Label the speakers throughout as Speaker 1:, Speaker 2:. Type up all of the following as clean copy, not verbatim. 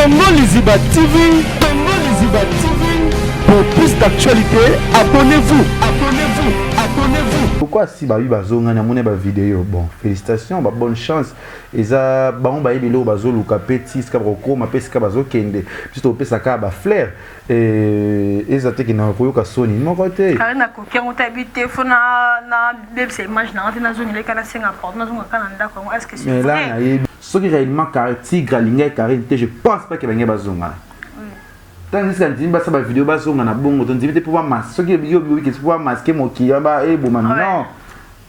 Speaker 1: Congo Liziba TV, Congo Liziba TV. Pour plus d'actualités, abonnez-vous, abonnez-vous, abonnez-vous.
Speaker 2: Pourquoi si babi bazonga na mona ba vidéo? Bon, félicitations, ba bonne chance. Eza bango bayebi eloko bazoluka mpe ti esika bakokoma mpe esika bazokende. Biso topesaka kaka ba fleurs. Eza te kenda koyoka soni moko te.
Speaker 3: Karine akoki yango tayebi te, fo na bebisa image na nga te, nazongeleka, nasenga pardon, nazonga kaka na ndako yango. Est ce que c'est
Speaker 2: Mais là
Speaker 3: vrai?
Speaker 2: Nayebi soki réellement Tigre alingaki Karine te, je pense pas ke bange bazongana. Ntango esika ndimi basala bavideo, bazonga na bongo, to ndimi te mpo bamas soki yo bikesi mpo bamasquer mokili eboma. Non,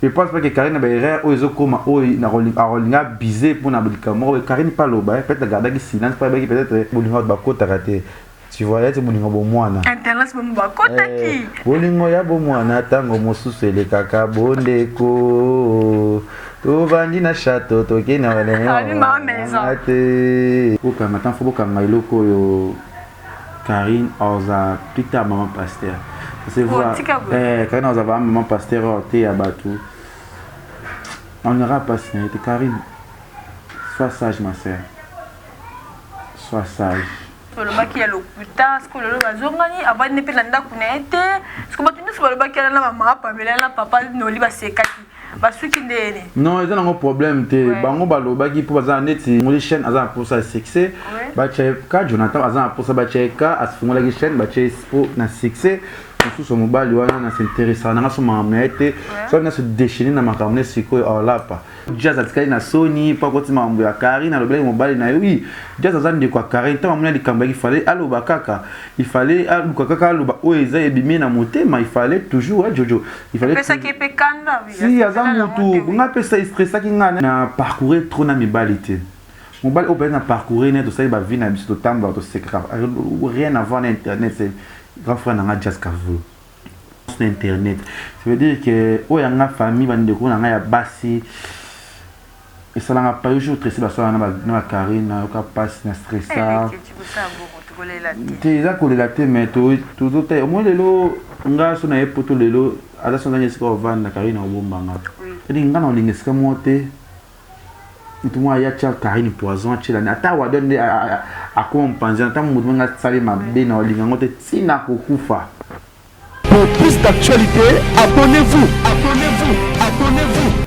Speaker 2: je pense pas que Karine na baerreur oyo ezokóma oyo akolinga bise mpona likambo moko. Karine mpe aloba, peut-être agardaki silence mpo ayebaki peut-être bolingo bato bakotaka te, tu vois, ete bolingo bomwana.
Speaker 3: Internet bomo bakotaki.
Speaker 2: Bolingo ya bomwana, ntango mosusu elekaka. Bondeko, tovandi na château, tokei na
Speaker 3: Abi mama maison.
Speaker 2: te. Bokanga ntan fo bokanga eloko oyo. Karine aza plus tard mama pasteur. C'est
Speaker 3: Oh,
Speaker 2: vrai.
Speaker 3: tika boye.
Speaker 2: Karine aza ba mama pasteur oyo te ya bato on aura mpasi na ye te. Karine, sois sage, ma sœur, sois sage.
Speaker 3: Olobaki ya lokuta. Siko lelo bazongani, avandi mpe na ndako na ye te. Siko bato nyonso balobaki ala na bamama Pamela na papa Noli, basekaki, basuki ndeni.
Speaker 2: Non, eza nango problème te. Bango balobaki mpo baza neti ngoli chaîne, aza na mposa ya succès. Batia ka Jonathan aza na mposa, batia ka afungolaki chaîne, batia mpo na succès mosusu. Mobali wana na s'intéressaka nanga so makambo na ye te. Soki na se déchaîner na makambo ne sikoyo, aolapa. Jazz atikali na soni mpo akoti makambo ya Karine, alobelaki mobali na ye. Oui, Jazz aza ndeko ya Karine. Ntango amoni likambo yaki, fallait aloba kaka, il fallait aluka kaka aloba oyo eza ebimi na motema. Il fallait toujours, Jojo, il fallait
Speaker 3: Epesaki mpe kanda.
Speaker 2: Si aza mutu nga mpe stressaki nga na parcourir trop na mibali te. Mobali oyo peut-être na parcourir ne, tosali bavie na biso, totambola, tosekaka, rien à voir na internet. C'est grand frère na nga Jazz Kavulu na internet. Ça veut dire que oyo yanga famille, bandeko na ngai ya basi, esalanga pas jour tresse basala na bakarine, nayoka mpasi na stressa te. Eza kolela te, mais tozota omoi lelo nga so na ye poto lelo aza so nzangi esika ovanda. Karine obombanga edi nga na olinga esika moko te. Mutu moko aya tia Karine poison, atielani ata wado nde akoma mopanzi. Ata motu nga asali mabe na olinga yango te ntina kokufa.
Speaker 1: Pour plus d'actualités, abonnez-vous, abonnez-vous, abonnez-vous.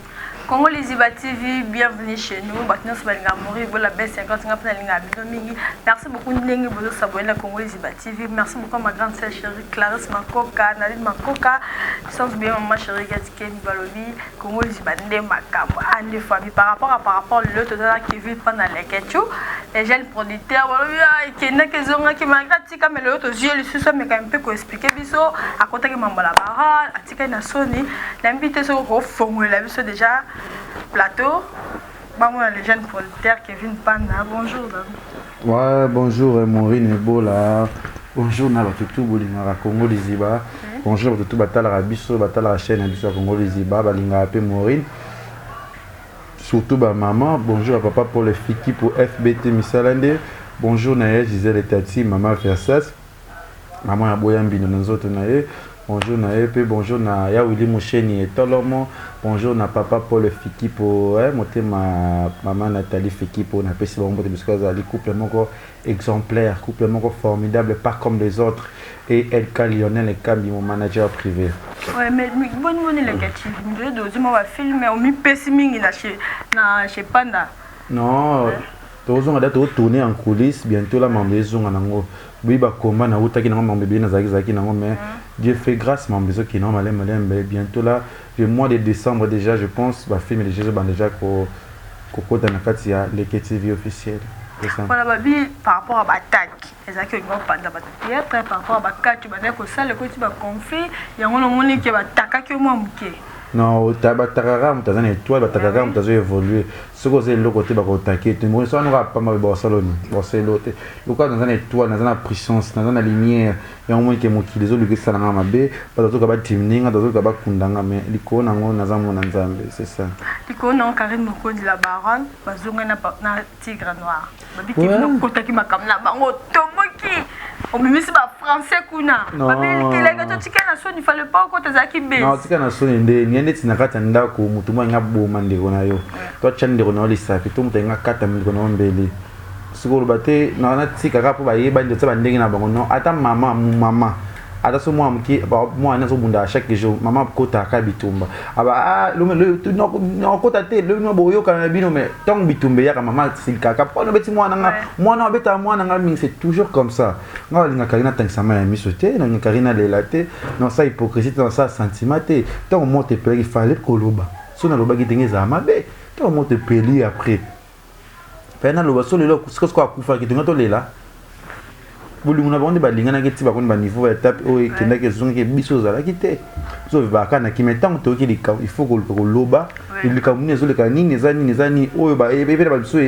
Speaker 3: Congo Liziba TV, bienvenue chez nous. Bato nyonso balinga mourir bola B50, nga mpe nalinga bino mingi. Merci beaucoup ndenge bozosabonner na Congo Liziba TV. Merci beaucoup à ma grande sœur chérie Clarisse Makoka, Nadine Makoka, sans oublier maman chérie Gati Kemi. Balobi Congo Liziba nde makambo ande famille par rapport lelo tozala Kevin mpa na Lekechu, les jeunes producteurs. Balobi ekendaki, ezongaki malgré atika, mais lelo tozwi ye lisusu, ameka mpe koexpliquer biso. Akotaki mambo la bara, atikali na soni. Nayebi te soki kofongolela biso déjà plateau, bamona les jeunes producteurs Kevin Panda. Bonjour.
Speaker 2: Ouais, bonjour Maureen Ebola. Bonjour na bato tu bolingaka Congo Liziba. Bonjour bato tu batalaka biso, batalaka chaîne na biso ya Congo Liziba, balingaka mpe Maureen. Surtout ba maman. Bonjour à papa Paul Fiki pour FBT misala nde. Bonjour na ye Gisèle Tati, maman Versas. Maman ya boya mbino na nzoto na ye. Bonjour na ye mpe bonjour na ya Willy Musheni Etolomo. Bonjour na papa Paul Fikipo, motema mama Nathalie Fikipo, napesi bango mbote bisika azali. Couple moko exemplaire, couple moko formidable, pas comme les autres. Et LK Lionel Ekambi, mon manager privé.
Speaker 3: Ouais, mais boni boni Lekati, ndoye dozima ba film omipesi mingi na chez Panda.
Speaker 2: Non, tozonga da, totourner en coulisse bientôt la. Mambo ezonga nango boyi bakoma nautaki nango, mambo ebele nazalaki zalaki nango, mais Dieu fait grâce, mambo ezokende nango malembe malembe. Bientôt là, le mois de décembre déjà, je pense bafilm déjà ezobanda déjà kokota na kati ya Leke TV officiel.
Speaker 3: Voilà, babi par rapport à baattaque ezalaki olinga opanza bato théâtre par rapport à bakati bandaki kosala, ekoti baconflit yango, namoni ke batakaki yo mwa moke.
Speaker 2: Non, batakaka moto aza na étoile, batakaka moto azo évolue. Soki oza eloko te, bakotake te. So wana kaka pamba, bakosala oni, bakosala eloko te. Lokola naza na étoile, naza na puissance, naza na lumière, yango moni ke mokili ezoluka esalanga mabe. Bato bazoka badiminuer nga, bazoka bakunda nga, mais likolo nango naza mona Nzambe, c'est ça.
Speaker 3: Likolo nango Karine Mokonzi la baronne bazongai na Tigre Noir. Babiki okotaki makambo na bango, otomboki, obimisi bafrançais kuna, babelikelaka totika na soni, fallait pas okota, ezalaki
Speaker 2: be. Tika na soni nde nie neti na kati ya ndako, motu moko alinga boma ndeko na yo, to atya ndeko na yo lisapi, to moto alinga kata ndeko na yo mbeli. Sikoyo oloba te natika kaka mpo bayebani, totia bandenge na bango. Non, ata mama mama, ata so mwana moke, mwana azobunda chaque jour, mama akotaka kaka bitumba, aba nakokota te, lobi boyokana na bino. Mais ntango bitumba eyaka, mama asilikaka mpo nobeti mwana nga, mwana abetaka mwana nga mingi. C'est toujours comme ça. Nga balingaka Karine atangisa mai ya miso te, nalinga Karine alela te, nasala hypocrisie te, nasala sentiment te. Ntango moto epelaki, fallait koloba. So nalobaki ndenge ezala mabe, ntango moto epeli, après mpe naloba. So lelo sikoyo akufaki, tonga tolela bolingo na bango nde balinganaki ti bakoni baniveau ya étape oyo ekendaki, ezongaki. Biso ozalaki te, biso ovivaka na kimia. Ntango toyoki likambo, il faut koluka koloba likambo nini ezoleka, nini eza, nini eza, nini oyo ebele babiso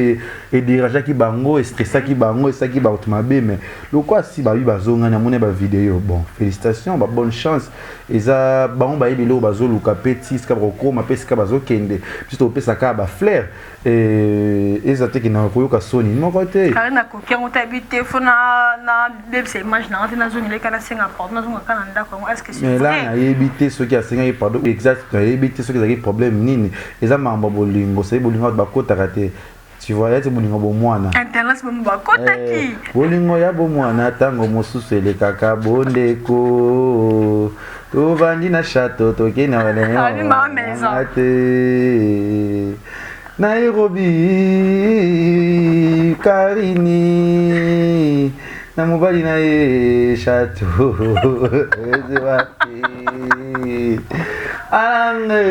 Speaker 2: edérangeaki bango, estressaki bango, esalaki bato mabe. Mais lokwa si babi bazongani, amoni bavideo, bon, félicitation, babonne chance. Eza bango bayebi eloko bazoluka mpe ti esika bakokoma mpe esika bazokende. Biso tokopesa kaka bafleurs, eza te kenda koyoka soni moko te.
Speaker 3: Karine akoki yango tayebi te, fo nabebisa image nanga te, nazongeleka, nasenga pardon, nazonga kaka na ndako yango. Est-ce
Speaker 2: Mais là, nayebi te soki asengaki pardon exact, nayebi te soki ezalaki problème nini. Eza makambo ya bolingo, sadi bolingo bato bakotaka te, tu vois, ete bolingo bomwana.
Speaker 3: Internet bomo bakotaki.
Speaker 2: Bolingo ya bomwana, ntango mosusu elekaka bondeko. Tovandi na chateau, tokei na
Speaker 3: Weleon
Speaker 2: te, Nairobi. Karini na mobali na ye, chateau wapi? Alange,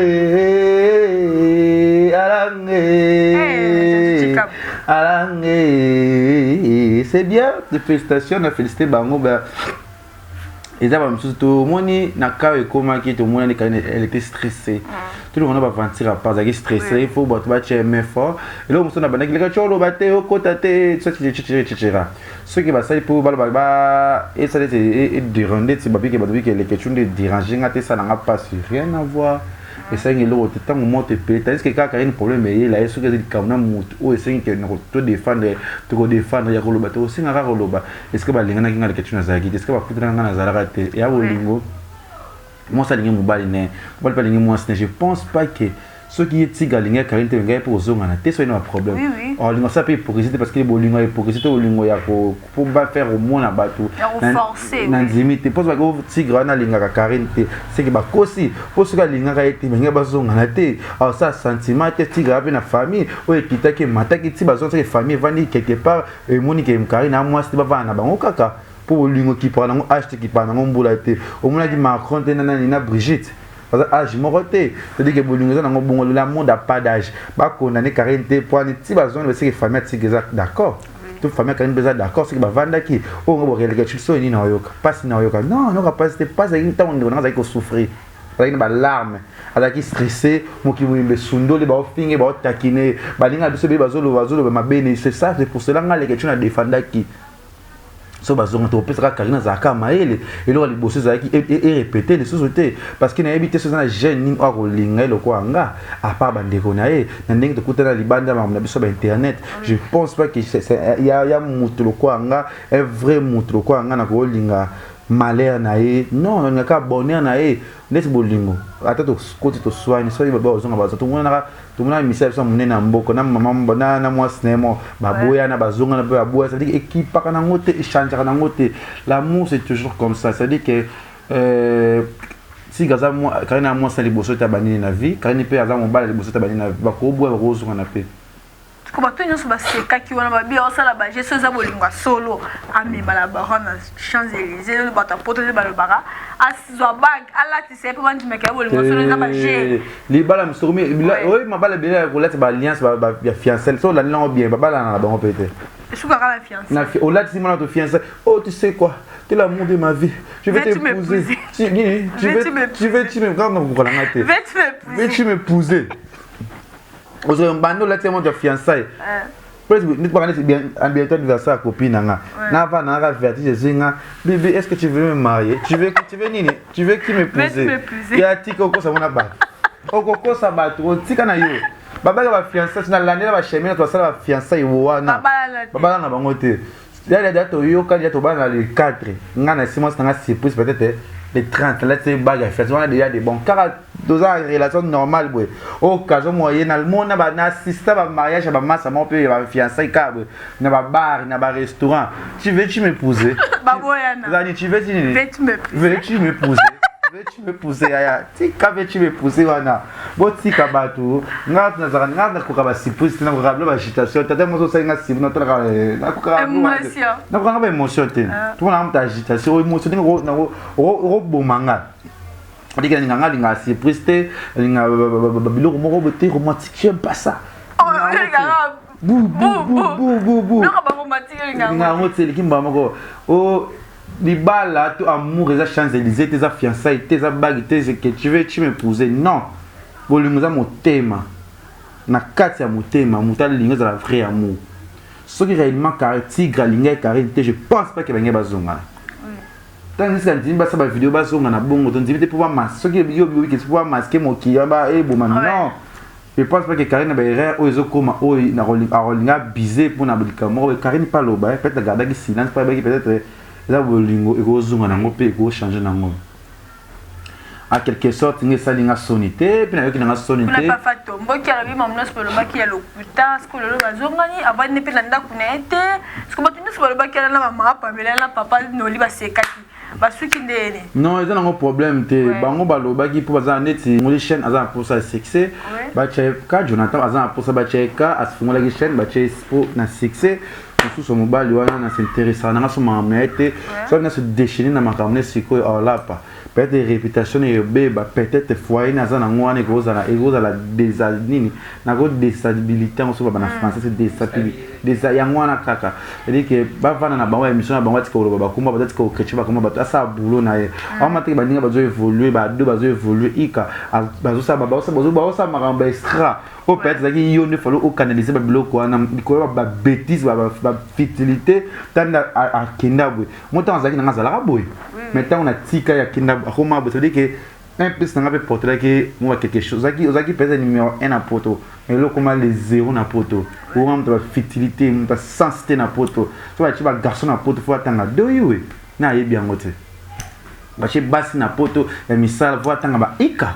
Speaker 2: alange, alange. C'est bien, félicitations na félicité bango. Ba eza bamisusu tomoni na ka ekomaki, tomonani Karine, elle était stressée. Tolongo na baventure apa, azalaki stressé, il faut bato batia main fort. Eloko mosusu na bandaki leka ti oloba te, okota te, etc. Soki basali mpo baloba ba esala ete edérange, neti babiki bato biki eleke nde dérange nga te, esala nga mpasi, rien à voir, esangi eloko te. Ntango moto epeli, tandis que kaka une problème eyela ye, soki eza likambo na motu oyo esengi ke todéfendre, tokodéfendre ya koloba, tokosenga kaka koloba. Est-ce balinganaki? Nga leke nazalaki te. Est-ce bakutanaka? Nga nazalaka te. Ya bolingo, mwasi alingi mobali ne, mobali mpe alingi mwasi ne. Je pense pas que soki ye tika alingi Karine te, ngai mpe kozongana te soki na baproblème. Olingo asala mpe hypocrisie te, parce que bolingo ya hypocrisie te, bolingo ya po bafaire omona bato na ndimi te. Mpo soki tigre wana alingaka Karine te, seke bakosi. Mpo soki alingaka ye te, bangai bazongana te, asala sentiment te. Tigre mpe na famille oyo ekitaki, emataki ti bazonga, soki famille evandi quelque part, emoni ke Karine amwasi te, bavanda na bango kaka. Mpo bolingo ekipaka nango age te, ekipaka nango mbula te. Omonaki Macron te na nani na Brigitte, baza age moko te. C'est-à-dire que bolingo eza nango bongo, l'amour n'a pas d'âge. Bakondane Karine te po ani ti bazongi, baseke famille atiki eza d'accord, to famille Karine mpe eza d'accord. Soki bavandaki oyo nga bokeleka so nini, na oyoka mpasi, na oyoka non, nayoka mpasi te. Mpasi azalaki ntango ndeko nanga azalaki kosouffrir, azalaki na balarme, azalaki stressé, mokili mobimba esundoli, baofinge, baotakine, baninga biso beye bazoloba, bazoloba mabe. C'est ça, c'est pour cela nga leke ti na défendaki. So bazonga, tokopesaka Karine azalaka mayele. Eloko ya liboso ezalaki erépété lisusu te, parce que nayebi te so eza na jeune nini oyo akolinga ye lokola nga, à part bandeko na ye na ndenge tokutana libanda, makambo na biso ba internet. Je pense pas que ya moto lokola nga, un vrai moto lokola nga, na kolinga malheur na ye. Non, nalingaka bonheur na ye. Ndeti bolingo, ata tokoti, toswani, soki bazonga, baza tomonanaka, tomonaka misala biso monene ya mboka na mama na mwasi na ye mo baboyana, bazongana mpe baboya. C'est-à-dire ekipaka nango te, echangeaka nango te. L'amour, c'est toujours comme ça. C'est-à-dire que tika aza Karine ya mwasi na liboso te, abanini na vie. Karine mpe aza mobali ya liboso te, abanini na vie. Bakoboya, bakozongana mpe.
Speaker 3: Ko bato nyonso basekaki wana, babi osala bagestes, eza bolingo ya solo, amema la baronne na Champs Élysées. Bato ya poto nde balobaka azwa bague, alatisa ye mpo bandimaka ya bolingo solo, eza baje.
Speaker 2: Libala mosuku oyo, mabala ebele ya kolata baalliance ya fiancé, so olandi nango bien, babalana na bango mpe te.
Speaker 3: Esukaka na fiancé.
Speaker 2: Olatisi mwana to fiancé: "Oh, tu sais quoi, tu es l'amour de ma vie, je vais t'épouser." Tu veux, tu veux, tu me kokolanga te, veux-tu m'épouser? Ozwa bando, olati moto ya fiançaille, neti neti bientôt anniversaire ya copine na nga, nava nanga vertige ezwi nga: "Bibi, est ce que tu veux me marier? Tu veux, tu veux nini? Tu veux qui m'épouser?" Ya tika okosa mona bato, okokosa bato, otika na yo babaka bafiançailles. Nalandela bachemin, basala bafiançailles wana, babala na bango te. Ya toyokani, ya tobala na le 4, nga na si mwasi nanga surprise, peut-être Le 30 alati ye bague ya fiance wana déjà de bon kaka toza na relation normale boye occasion moye namona na assista ba mariage ya bamasa moko mpe ya bafiançai kaka boye na babar na barestaurant. Tu veux tu m'épouser?
Speaker 3: Baboyana.
Speaker 2: Zani, tu veux tu nini?
Speaker 3: Veux-tu m'épouser?
Speaker 2: Veux-tu m'épouser? Veux-tu m'épouser? Yaya, tika veux-tu m'épouser wana, botika bato. Nga nazalaka, nga nakoka basurprise te, nakoka bilo baagitation. Tata moso osali nga surprise, natalaka, nakoka
Speaker 3: Émotion.
Speaker 2: Nakoka nga baémotion te. Tomona moto agitation, émotion ndenge okoboma nga. Odiki nalinga, nga alingaka surprise te, alinga biloko moko boye te romantique, j'aime pas ça.
Speaker 3: Oh, olingaka
Speaker 2: bu bu bu bu bu bu.
Speaker 3: Biloko baromantique olingaka.
Speaker 2: Elinga yango te, eleki mbala moko. O libala to amour eza Champs Élysées te, eza fiançailles te, eza bague te, c'est que tu veux tu m'épouser, non. Bolingo eza motema, na kati ya motema moto alingi, ezala vrai amour. Soki réellement Tigre alingaki Karine te, je pense pas ke bangai bazongana. Ntango esika ndimi basala bavideo bazonga na bongo, to ndimi te mpo bamas soki yo biki mpo bamasquer mokili eboma. Non, je pense pas que Karine na baerreur oyo ezokóma oyo akolinga bise mpona likambo moko. Karine mpe aloba, peut-être agardaki silence mpo ayebaki peut-être eza bolingo ekozonga nango mpe ekochange nango en quelque sorte. Nga esali nga soni te, mpe nayoki nanga soni
Speaker 3: Kuna
Speaker 2: te.
Speaker 3: Papa Tomboki alobi mamu nyonso balobaki ya lokuta. Siko lelo bazongani, avandi mpe na ndako na ye te. Siko bato nyonso balobaki ala na bamama Pamela na papa Noli basekaki, basuki ndeni.
Speaker 2: Non, eza nango problème te. Bango balobaki mpo baza neti ngoli chaîne, aza na mposa ya succès. Batia ye ka Jonathan aza na mposa, batia ye ka afungolaki chaîne, batia ye mpo na succès mosusu. Mobali wana na s'intéressaka nanga so makambo na ye te. Soki na se déchaîner na makambo ne sikoyo, aolapa peut-être réputation na eyobeba, peut-être foyer na aza nango wana ekozala desa nini nako déstabilité yango. So baba na français c'est déstabilité yango wana kaka. C'est-à-dire que bavanda na bango, émission na bango, atika koloba bakomba bato, atika kochrétien bakomba bato, asala boulot na ye. Aoma teke baninga bazo évolue, bado bazo évolue, ika bazosala makambo baextra oyo peut-être ezalaki yo nde falo ocanaliser babiloko wana likolo ya babêtise, bafutilité. Tanda akenda boye, mo ntango azalaki nanga azalaka boye, mais ntango natika ye akenda, akoma boye. C'est-à-dire que un plus nanga mpe portelaki mwa quelque chose. Ozalaki peut-être numéro 1 na poto, mais eloko koma le zéro na poto. Okoma moto bafutilité, moto basens te na poto. So batie bagarçon na poto, fo atanga doyiwe na ayebi yango te. Batie basi na poto ya misala, fo atanga baika.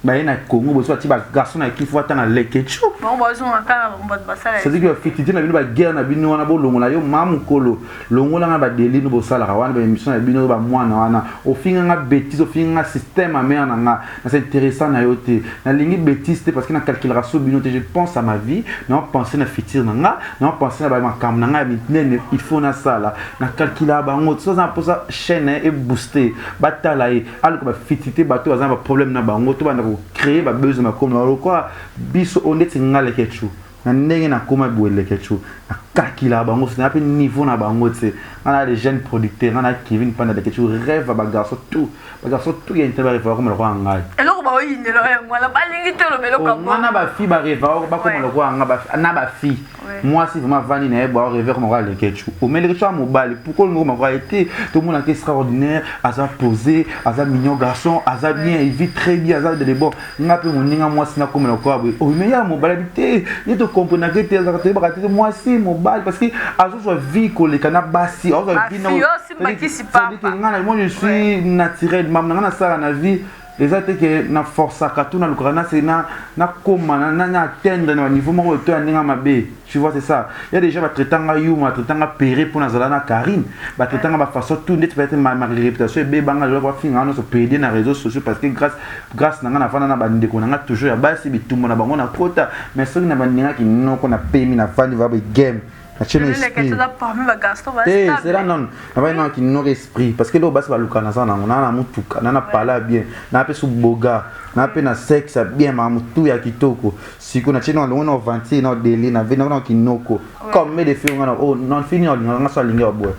Speaker 2: Baye na Congo boso batie bagarçon na équipe, fo atanga lekechu.
Speaker 3: Bango bazonga kaka bato basala.
Speaker 2: C'est-à-dire que bafutilité na bino, baguerre na bino wana, bolongola yo ma mokolo, longolanga badeli no bosalaka wana, baémission na bino bamwana wana. Ofinganga bêtise, ofinganga système amare na nga, na s'intéressant na yo te, nalingi bêtise te, parce que nacalculaka so bino te. Je pense à ma vie, na pense na futur na nga, na pense na bamakambo na nga ya minene il faut nasala. Nacalculaka bango so aza na mposa chaîne ebooste, batala ye, aluka bafutilité. Bato baza na baproblème na bango, to banda kocréer babesoin makomo na lokola biso oyo ndeti nga Lekecu na ndenge nakóma boye. Lekecu nakakila bango na mpe niveau na bango te. Nga na les jeunes producteurs, nga na Kevin Panda. Lekecu rêve bagarçon tout, bagarçon tout ya internet barêve bakoma lokola ngai.
Speaker 3: Eloko baoyindela yango wana, balingi te oloba eloko.
Speaker 2: Nga na bafille barêve bakoma lokola nga na bafille. Mwasi vraiment avandi na ye bo arêve koma lokola Lekecu. Ome Lekecu ya mobali, pourquoi olingi koma lokola ye te? Tomonaka extraordinaire, aza posé, aza mignon garçon, aza bien, il vit très bien, aza de bon. Nga mpe moninga mwasi nakoma lokola boye. Oyo ya mobali abi te, ye tokomprenaka te, azalaka toyebaka te mwasi mobali, parce que azozwa vie koleka na basi, azozwa vie. Nga na moi je suis naturel. Mamu na nga nasala na vie eza te ke naforçaka to nalukaka nase nakóma na atteindre na baniveau moko to ya ndenge mabe, tu vois. C'est ça, ya déjà batraitanga yuma, batraitanga péré mpo nazala na Karine, batraitanga bafaçon tout ndeti peut-être ma réputation ebebanga lelo, bafinganga nyonso pédé na réseaux sociaux, parce que grâce na nga navanda na bandeko na nga toujours ya basi, bitumba na bango na kota. Mais soki na bandingaki noko na pemi navandi va game natie esprit te, c'est non, navandi naki noko esprit, parce que lelo basi baluka naza nango naa na mutuka na pala bien, naa mpe su boga, naa mpe na sexe ya bien, makambo tu ya kitoko. Sikoyo natie na longo na aventure na odeli na ve na kinoko comme de fi nga na oh non fini olinga nga so alingi ya boye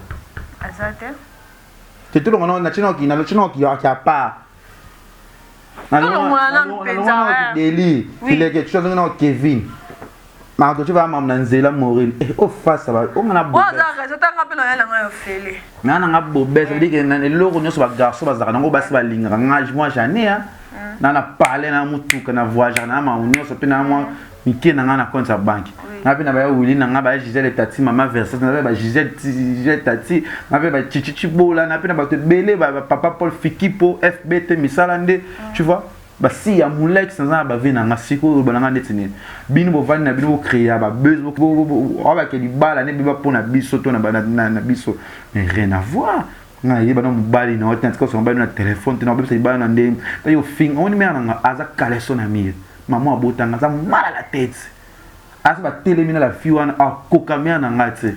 Speaker 2: te tolongo natie na ki apart deli kileke tu azongi na Kevin makambo totie baa makambo na nzela Morine ofasa onga na nga nanga bobe. Ça veut dire que eloko nyonso bagarçon bazalaka nango, basi balingaka nga. Moi j'en ai na palais, na mutuka, na voyagaka na makambo nyonso mpe na mwa. mike na ngai na compte ya banque. Nga mpe na baya Willy na nga, baya Gisèle Tati, mama Versace, na ba Gisèle Gisèle Tati, na mpe ba Chichi Chibola, na mpe na bato ebele, ba papa Paul Fikipo, FBT misala nde, tu vois. Basi ya Mulex naza na bavie na nga sikoyo oloba na nga neti nini? Bino bovandi na bino bocrea ba buzz, obake libala ne beba mpo na biso to na biso, mais rien à voir. Nga nayeba na mobali na yo te, natika kosola mobali na telefone te, na kobebisa libala na ndenge ta yo finga. Omoni mère na nga aza caleçon na mire, mama abotanga aza mal à la tête, aza batelemi na la fille wana akoka mère na nga te,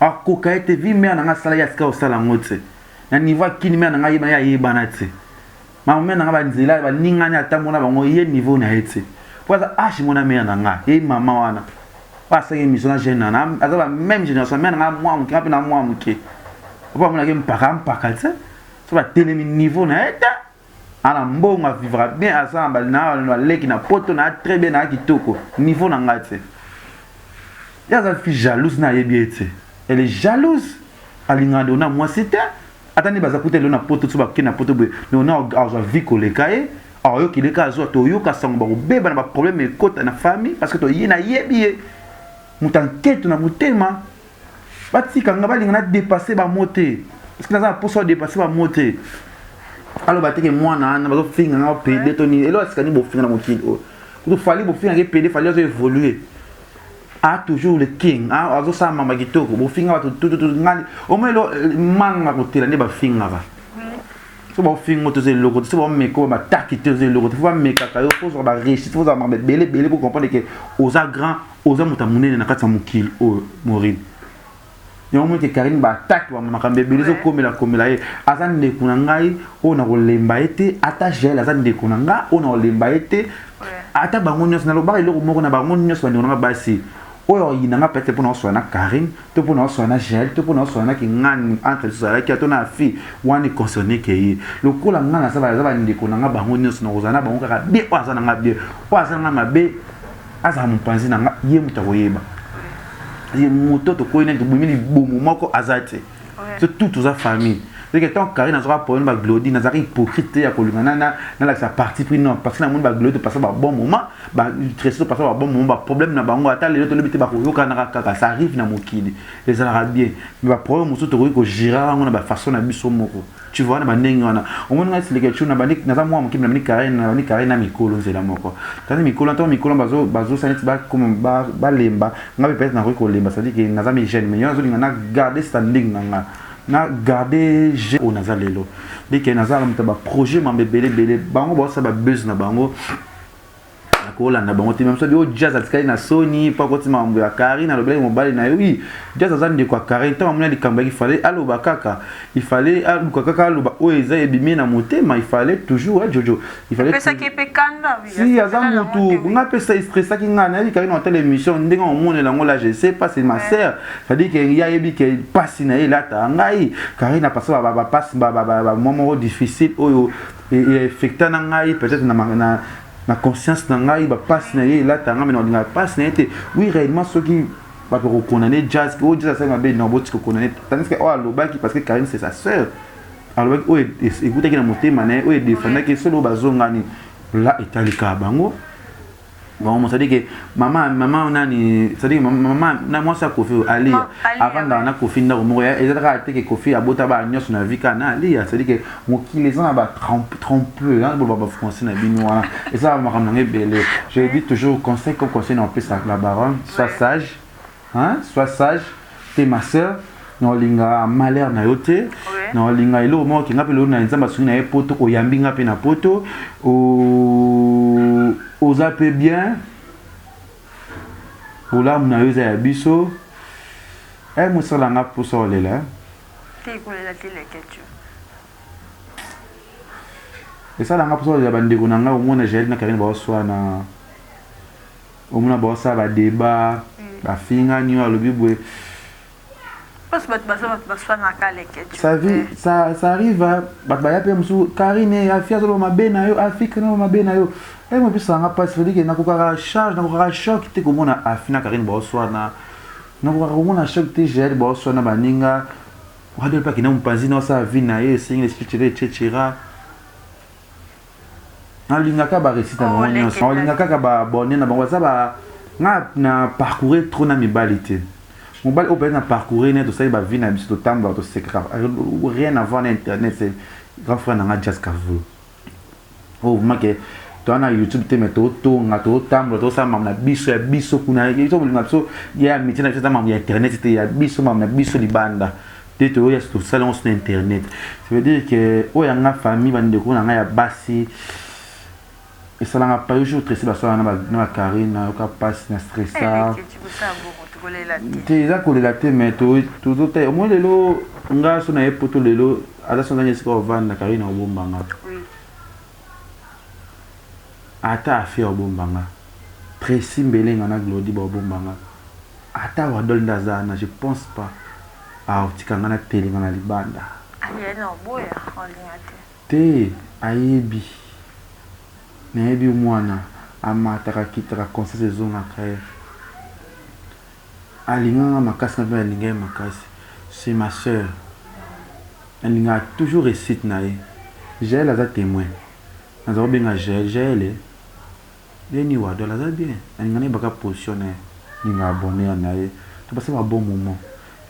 Speaker 2: akoka ye te. Vi mère na nga asala ye asika kosala yango te na niveau akini. Mère na nga ayebana, ye ayebana te. Mama mère na nga banzela baningani ata mona bango ye niveau na ye te, po aza age mona mère na nga ye mama wana oyo asalaki émission na jeune nana, aza ba même génération. Mère na nga mwa moke, nga mpe na mwa moke, po amonaki mpaka mpaka te so batelemi niveau na ye te. Ana mbongo, avivra bien, aza na baleki na poto na très bien na kitoko, niveau na ngai te. Ye aza fille jalouse, na ayebi ye te, elle est jalouse, alingaka nde ona mwasi te. Ata nde baza kuta lelo na poto so bakei na poto boye, mais ona azwa vie koleka ye, aoyokeli ka azwa. Toyoka sango bakobeba na baproblème ekota na famille, parce que toye nayebi ye moto anketo na motema. Batika nga, balinga na dépasse bamo te, parce que naza na mposa badépasse bamo te. Aloba teke mwana wana bazofinga nga pédé to nini, elo asikani bofinga na mokili oyo. Kutu Fally bofingaka pédé, Fally azo évoluer, a toujours le king, azosala mama kitoko. Bofinga bato tututu, ngali omoi elo manga kotela nde bafingaka. So baofinga te, oza eloko te. So baomeka bataki te, oza eloko te. Fo bamekaka yo, fo ozwaka baréussite, fo ozala makambo ebele ebele po comprendre ke oza grand, oza moto ya monene na kati ya mokili oyo. Morine yango moi ke Karine baatake makambo ebele ezokomela komela ye. Aza ndeko na ngai oyo na kolemba ye te. Ata Jael aza ndeko na ngai oyo na kolemba ye te. Ata bango nyonso, nalobaka eloko moko na bango nyonso, bandeko na nga basi oyo oyina nga peut-être mpona osola na Karine to mpona osola na Jael to mpona osola na kingani, entre biso ozalaki to na fille wana concerné ke ye lokola nga naza, baza bandeko na nga bango nyonso, nakozala na bango kaka bien. Oyo aza na nga bien, oyo aza na nga mabe, azala mopanzi na nga, ye moto akoyeba. Ye moto tokoyi nani, tobimi libumu moko aza te, surtout toza famille. C'est que tant Karine azwaka problème baglodi, nazalaki hypocrite te ya kolinga nalakisa parti pris, non, parce que namoni baglodi topasa babon moment, batresi topasa babon moment, baproblème na bango ata lelo tolobi te, bakoyokanaka kaka, ça arrive na mokili, ezalaka bien. Mais baproblème mosusu tokoki kogérer yango na bafaçon na biso moko, tu vois, na bandenge wana. Omoni ngai sileke tu naza mwa moke, na bandi Karine, na bandi Karine na mikolo nzela moko. Tandi mikolo, ntango mikolo bazosala neti balemba, nga mpe peut-être nakoki kolemba, c'est-à-dire que naza mi jeune, mais yo nazolinga na garder standing na nga, na garder jeune oyo naza lelo. Deke naza moto baprojet mambo ebele ebele, bango baosala babuse na bango, nakolanda bango te. Même soki oyo Jazz atikali na soni mpo akoti makambo ya Karine, alobelaki mobali na ye. Oui, Jazz aza ndeko ya Karine. Ntango amoni likambo yaki, ifale aloba kaka, ifale aluka kaka aloba oyo eza ebimi na motema. Ifale toujours jojo
Speaker 3: Si
Speaker 2: aza motu nga mpe stressaki nga, nayebi Karine otala émission ndenge omonela yango la, je sais pas, c'est ma sœur, c'est-à-dire ke ye ayebi ke mpasi na ye elataka ngai. Karine apasa bapasi mwa moko difficile oyo affecta na ngai peut-être na conscience na ngai. Bapasi na ye elata nga, me na olingaka mpasi na ye te. Oui, réellement, soki bato bakokondane Jazz, oyo Jazz asali mabe, non, botika kokondane. Tandis que oyo alobaki, parce que Karine, c'est sa sœur, alobaki oyo ekutaki na motema na ye, oyo edefendaki solo, oyo bazongani la etali kaka bango bango. C'est-à-dire que mama nani, c'est-à-dire mama na mwasi ya Kofi, Alia, avandaka na Kofi ndako moko. Eza kaka te ke Kofi abota bana nyonso na vie kaka na Alia. C'est-à-dire que mokili eza na batrompeux, boloba bafrançais na bino wana, eza makambo nango ebele. Je dis toujours conseil comme conseil na opesa la baronne: sois sage, hein, sois sage te, ma sœur. Na olinga malheur na yo te, na olinga eloko moko kenga mpe lelo na Nzambe asungi na ye poto, oyambi nga mpe na poto, oza mpe bien, bolamu na yo eza ya biso. E mosala nga mposa olela.
Speaker 3: Te, kolela te, Leketio.
Speaker 2: Esala nga mposa olela. Bandeko na ngai, omona Jael na Karine baoswana, omona baosala badébat, bafingani, oyo alobi boye.
Speaker 3: Parce bato baza bato baswanaka, Leketio.
Speaker 2: Ça, vie, ça arrive. Bato baya mpe mosusu, Karine afi azoloba mabe na yo, afi Karine mabe na yo, e mopesaka mpasi. C'est-à-dire nakokaka charge, nakokaka choc te komona afi na Karine baoswana, nakokaka komona choc te Jael baoswana. Baninga wadele mpe akenda mopanzi na osala vie na ye, esengi, etc., etc. Nalingaka ba réussite na bango nyonso, nalinga kaka ba bonheur na bango. Baza ba nga na parcourir trop na mibali te. Mobali oyo peut-être na parcourir ne tosali ba vie na biso, totambolaka, tosekaka, rien à voir na internet. C'est grand frère na nga Jazz Kavulu, oyo vraiment ke toza na YouTube te, mais totonga, totambola, tosala makambo na biso ya biso kuna. Biso bolinga biso ya métier na biso, eza makambo ya internet te, ya biso makambo na biso libanda te. Toyoya tosala yango so na internet. Ça veut dire que oyo yanga famille, bandeko na ngai ya basi, esalanga pa jour tresse basala na bakarine, nayoka mpasi na stressa te. Eza kolela te, mais tozota omoi lelo nga so na ye poto lelo aza so nzangi esika ovanda. Karine obombanga, ata affaire obombanga, Tracy Mbelenga na Glodi baobombanga, ata Wadol nde aza wana, je pense pas aotika nga natelema na libanda te. Ayebi, nayebi mwana amataka, akitaka, conscience ezongaka ye. Alinganga makasi, nga mpe nalinga ye makasi. C'est ma sœur, nalingaka toujours réussite na ye. Jael aza témoin, naza kobenga Jael. Jael ye ni Wadol aza bien, nalinga nayebaka position na ye, nalingaka bonheur na ye. Topasa ba bon moment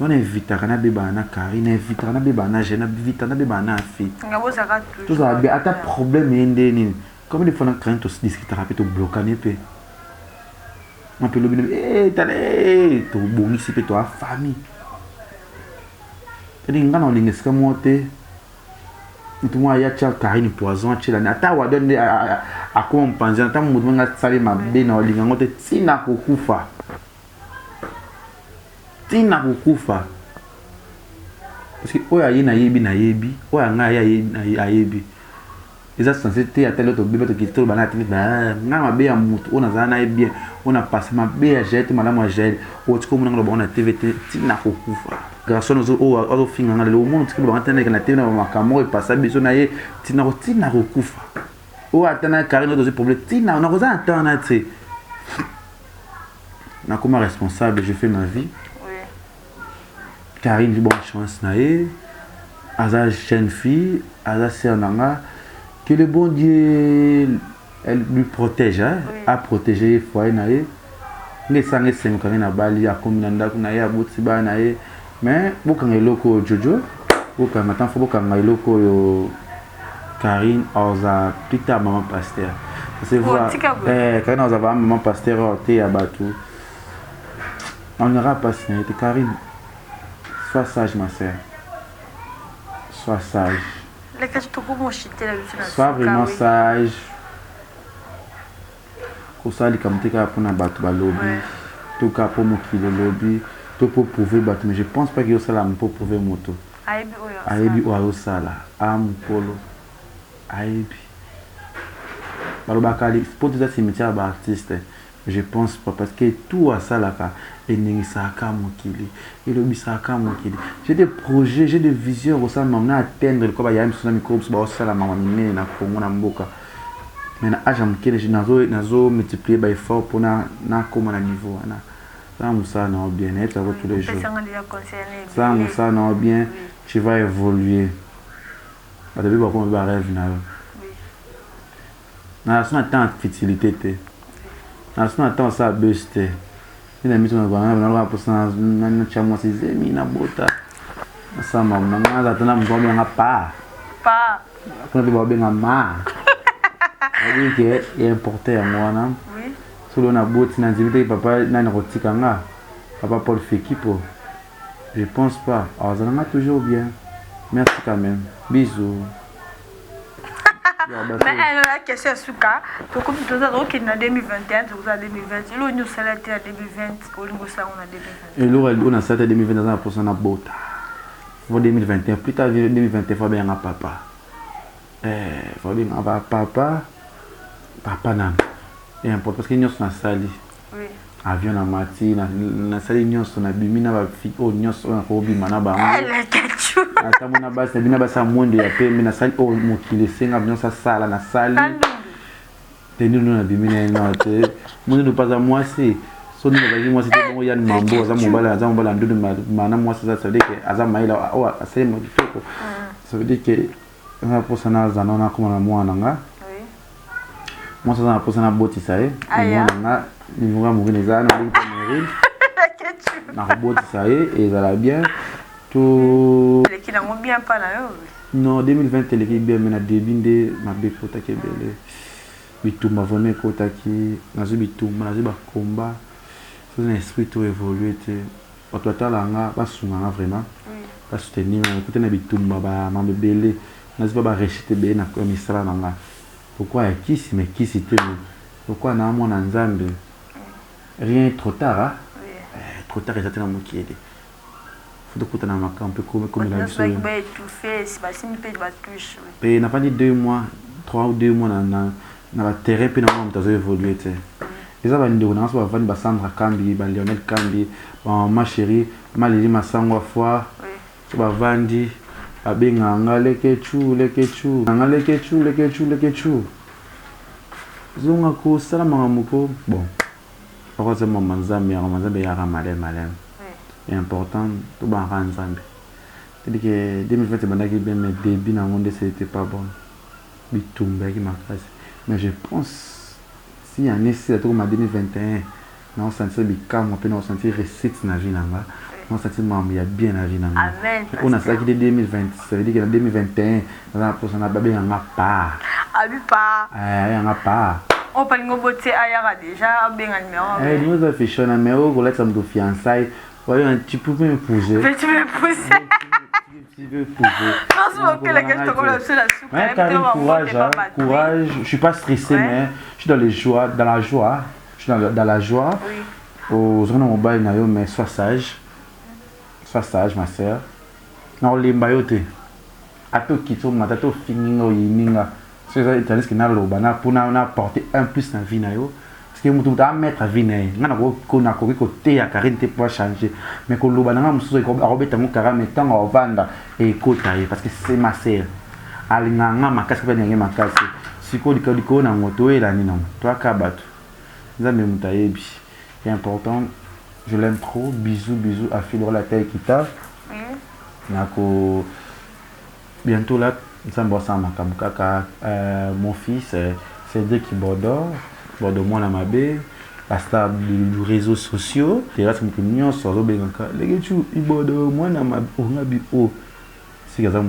Speaker 2: wana. Evitaka nabebana na Karine, evitaka nabebana na Jael, evitaka nabebana na Afi. Tozala bien, ata problème ye nde nini. Combien de fois na Karine todiscutaka mpe toblokane mpe nga mpe lobi tala, tobongisi mpe toa famille. C'est-à-dire nga na olinga esika moko te motu moko aya tia Karine poison, atielani, ata Wadol nde akoma mopanzi, ata motu moko asali mabe, na olinga yango te ntina kokufa, ntina kokufa. Parce que oyo aye nayebi, nayebi oyo anga aye ayebi, eza censé te. Ata lelo tobeba, tokiti, toloba na atindi nga mabe ya motu oyo nazala na ye bien, oyo na pase mabe ya Jael te, malamu ya Jael oyo tika omonanga lobango na TV te, ntina kokufa. Garçon oyo azofinga nga lelo, omona otika lobango te na TV na bamakambo oyo epasa biso na ye, ntina kokufa. Oyo ata na Karine oyo tozwi problème, ntina nakoza na temps na te. Nakoma responsable, je fais ma vie. Karine, bonne chance na ye, aza jeune fille, aza sœur na nga. Que le bon Dieu elle lui protège, hein? Oui. A protéger foyer na ye. Nde esanga esengo kangi na bali, akomi na ndako na ye, aboti bana na ye. Mais bokanga eloko oyo, Jojo, bokanga tan fo, bokanga eloko oyo. Karine aza plus tard maman pasteur, c'est vrai. Karine aza ba maman pasteur oyo te ya bato alingaka mpasi na ye te. Karine, sois sage, ma sœur, sois sage, sois vraiment sage. Kosala likambo te kaka mpona bato balobi, to kaka mpo mokili elobi, to mpo prouver bato. Mais je pense pas ke osala mpo prouver moto. Ayebi oyo azosala, a mokolo ayebi. Balobaka po toza cimetière ya baartiste, je pense pas, parce que tout asalaka eningisaka mokili, elobisaka mokili. J'ai des projets, j'ai des visions kosala mama na atteindre lokola bayaya miso na mikolo biso baosala mama minene na Congo, na mboka. Mais na age ya moke nazo multiplier baeffort mpona nakóma na niveau wana. Sala mosala na yo bien, nayebisaka tous les jours, sala mosala na yo bien, tu vas évoluer. Bato mpe bakoma mpe barêve na yo. Na so na temps ya futilité te, na so na temps osala bus te. Nde na miso naloka mposa natya mwasi zemi, nabota, nasala makambo na nga. Aza ta na moto babenganga pa kuna mpe babenga ma oyebi ke ya importe yango wana. Soki oyo naboti, na ndimi teke papa nani akotika nga, papa Paul Fekipo, je pense pas. Azala nga toujours bien. Merci quand même, bisous.
Speaker 3: Mais la question ya suka, tokomi, toza tokokende na 2021, tokoza 2020. Eloko nini osala te na 2020, olingi osala ngo na 2021?
Speaker 2: Eloko oyo nasala te 2020, aza na mposa na bota fo 2021, plus tard 2021 fo abenganga papa, fo abenganga papa, papa nano e importe, parce que nyonso nasali, avion na mati, nasali nyonso, nabimi na bafille oyo nyonso oyo nakobima na bango, atambo na basi, nabimi na basi ya mwendo ya pembe, nasali oyo mokili esenga nyonso asala, nasali te. Nini nabimi na ye no te, mondundu mpe aza mwasi. So nini azalaki mwasi te bongo? Yani mambo aza mobali, aza mobali ya ndundu mana mwasi aza, ça veut dire que aza mayele oyo asalema kitoko. Ça veut dire que aza mposa naza nano nakoma na mwana na nga. Mwasi aza na mposa nabotisa ye. Mwana nga numéro ya Morine eza wana, nabengi mpe Morine. Nakobotisa ye, ezala bien. To
Speaker 3: eleki nango bien mpa na yo?
Speaker 2: Non, 2020 eleki bien, mais na début nde mabe ekotaki ebele. Bitumba vraiment ekotaki, nazwi bitumba, nazwi ba combat. Soki na esprit to évoluer te. Bato batala nga, basunga nga vraiment. Ba soutenir nga, ekoti na bitumba ba mambo ebele. Nazwi ba rechute ebele na misala na nga. Pourquoi ya kisi mais kisi te mais pourquoi na mwana Nzambe. Rien trop tard hein? Eh, trop tard eza te na mokili. Faut tokutana na makambo mpe komela biso. Mpe nafandi 2 mois, 3 ou 2 mois na ba terrain mpe na mona moto azo évoluer te. Eza bandeko na nga so bavandi, ba Sandra Kambi, ba Lionel Kambi, ba mama chérie Malili Masango Afwa, so bavandi babengaka nga Lekechu, Lekechu, nga Lekechu, Lekechu, Lekechu, zonga kosala makambo ko. Bon, bakoza mama Nzambe, yaka Nzambe, yaka maleme maleme. Est important tobangaka Nzambe. C'est-à-dire que 2020 ebandaki bien, mais début nango nde c'était pas bon, bitumba eyaki makasi. Mais je pense si année sila, tokoma 2021, naosentir bikamwa mpe naosentir réussite na vie na nga, naosentir makambo ya bien na vie na nga oyo nasalaki de 2020. Ça veut dire que na 2021 naza na mposa na babenga nga pa.
Speaker 3: Abi pa.
Speaker 2: Ayanga pa.
Speaker 3: Oyo palingo botie ayaka déjà, abenga numéro.
Speaker 2: Numéro eza fiche wana, mais oyo kolatisa moto fiançaille, tu peux m'épouser.
Speaker 3: Tu peux m'épouser.
Speaker 2: Tu peux épouser.
Speaker 3: Merci beaucoup, la question comme la soupe.
Speaker 2: Ouais, Karine, courage, hein, courage. Je suis pas stressé, mais je suis dans les joies, dans la joie. Je suis dans la joie. Aux mobile na yo, mais sois sage. Sois sage, ma sœur. Na olemba yo te. Ata okiti omata, ata ofingi nga, oyini nga. So eza tandis que naloba na mpona na apporter un plus na vie na yo, parce que moto moto amettre vie na ye. Nga nakoki koteya Karine te po achanger, mais koloba na nga mosusu akobeta ngo kara, mais ntango aovanda ekota ye, parce que c'est ma sœur, alingaka nga makasi mpe alingange makasi. Sikoyo likolo nango toyela nini nango, toyaka bato Nzambe moto ayebi. C'est important, je l'aime trop. Bisous, bisous à Philo la taille kita nako bientôt là. Nzambe asala makambo kaka. Mon fils Cédric Bordeaux, Bordeaux mwana mabe, la star du réseaux sociaux, terrasse, moto nyonso azobengaka Lekechu Ibodo mwana mabe. Ongabi o sika aza.